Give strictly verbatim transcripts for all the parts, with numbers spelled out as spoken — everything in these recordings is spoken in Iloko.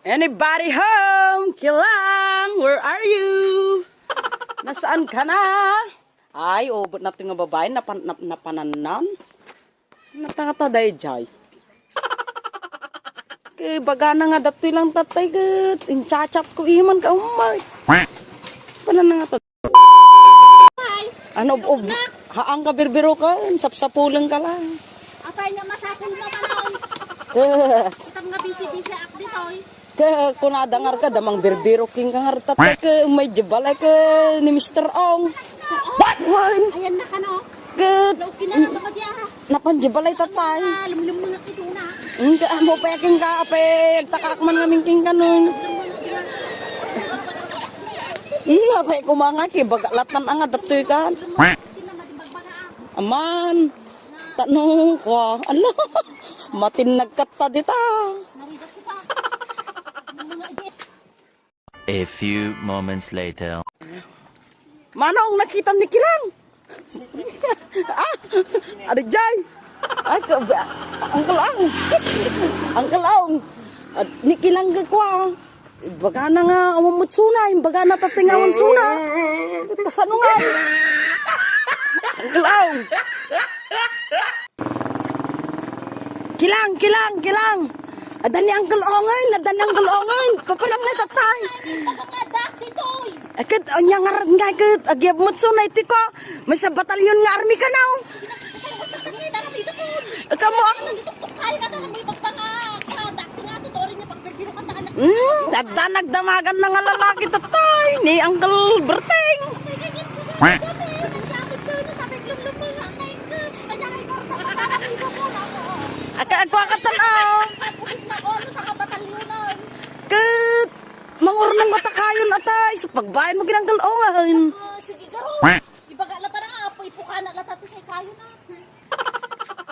Anybody home? Kilang, where are you? Nasaan ka na? Ay, ubot na nga babae, napan, nap, napanannan. Natangata dayjay. Kay bagana nga datoy lang tatay ket inchat-chat ko iman ka umay. Pananangata. Ano, ob, haang ka birbiro ka, sapsapuleng ka lang. Apay nga masapul mo man, oy. Itam nga busy-busy ak ditoy. Ke, kunada ngarka, damang birbiro king ka ngarta, ke, may di balay ke ni Mister Ong. What? Ayan na ka, no? Ke, Low key na lang ako diya, ha? Napan di balay tatay. Ah, lumlum mga kisuna. Hindi, amo pa king ka, ape, takak man ngamin king kanon. Hmm, ape, kumanga, ki, bagalatan ang adatoy kan. Aman, tanong ko, ala, matin nagkatta dita. A few moments later. Manong, nakitam ni Kilang. Ah, adjay. Ay, ka, Uncle Ang. Uncle Ang. At ni Kilang gakwa. Bagana nga awan met suna, bagana tatingawan suna. Kasano nga? Uncle Ang. Kilang, kilang, kilang. Adda ni Uncle Ongin, adda ni Uncle Ongin. Papanam na tatay. Baga nga dak ditoy. Aket, anya nga ran nga aket, agyab met so na iti ko. May sa batalyon nga army ka na, oh. Sa batalyon nga army ka na. Ikaw mo, ah. Kaya na to, may pagpanga, ah, dak nga to, tori niya pagbirbiro ka, takan na. Hmm, adda nagdamagan na nga lalaki tatay, ni Uncle Berteng. May ganyan ko na, sabi, nagkakit ko na, sabi, lumlum mo nga, kaya Aka, agwa ka tan-aw. Pulis na ono sa kabatalyonan. Ket, mangurnong ka ta kayon, atay. So, pagbaen mo ginanggal-ongan. Ah, sige, garo. Ibaga la ta na, apo, ipukana la ta ti kay kayo na.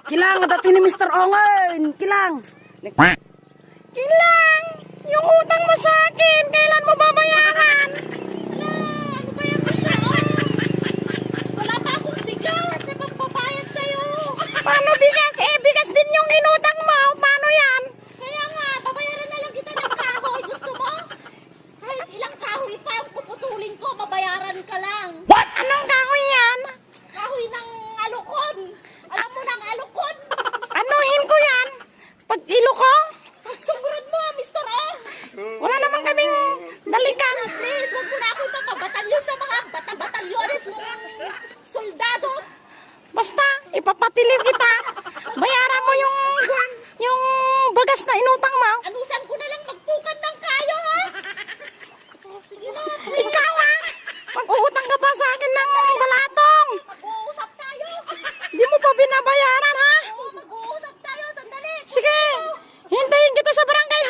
Kilang, dati ni Mister Ongen. Kilang. Kilang, yung utang mo sa akin, kailan mo babayaran? Ala, ano ba yan, Mister O? Wala pa akong bigas na pagbabayad sa'yo. Paano bigas? Eh, bigas din yung inutang mo. Paano yan? Kaya nga, babayaran na lang kita ng kahoy. Gusto mo? Kahit ilang kahoy pa ang puputulin ko, mabayaran ka lang. What? Anong kahoy yan? Kahoy ng alukon. Alam mo ng alukon? Anuhin ko yan? Pag ilo ko? Pagsugrod mo, Mister O! Wala naman kaming dalikan. Please, wag mo na akong papabatalyon sa mga bata-, batalyones mong soldado. Basta, ipapatiliw kita. Bayaran mo yung, yung bagas na inutang mo. Anusan ko na lang magpukan ng kayo, ha? Sige na, please. Ikaw, ha? Mag-uutang ka pa sa akin ng balatong. Mag-uusap tayo. Di mo pa binabayaran, ha? Oo, mag-uusap tayo. Sandali. Sige. Hintayin kita sa barangay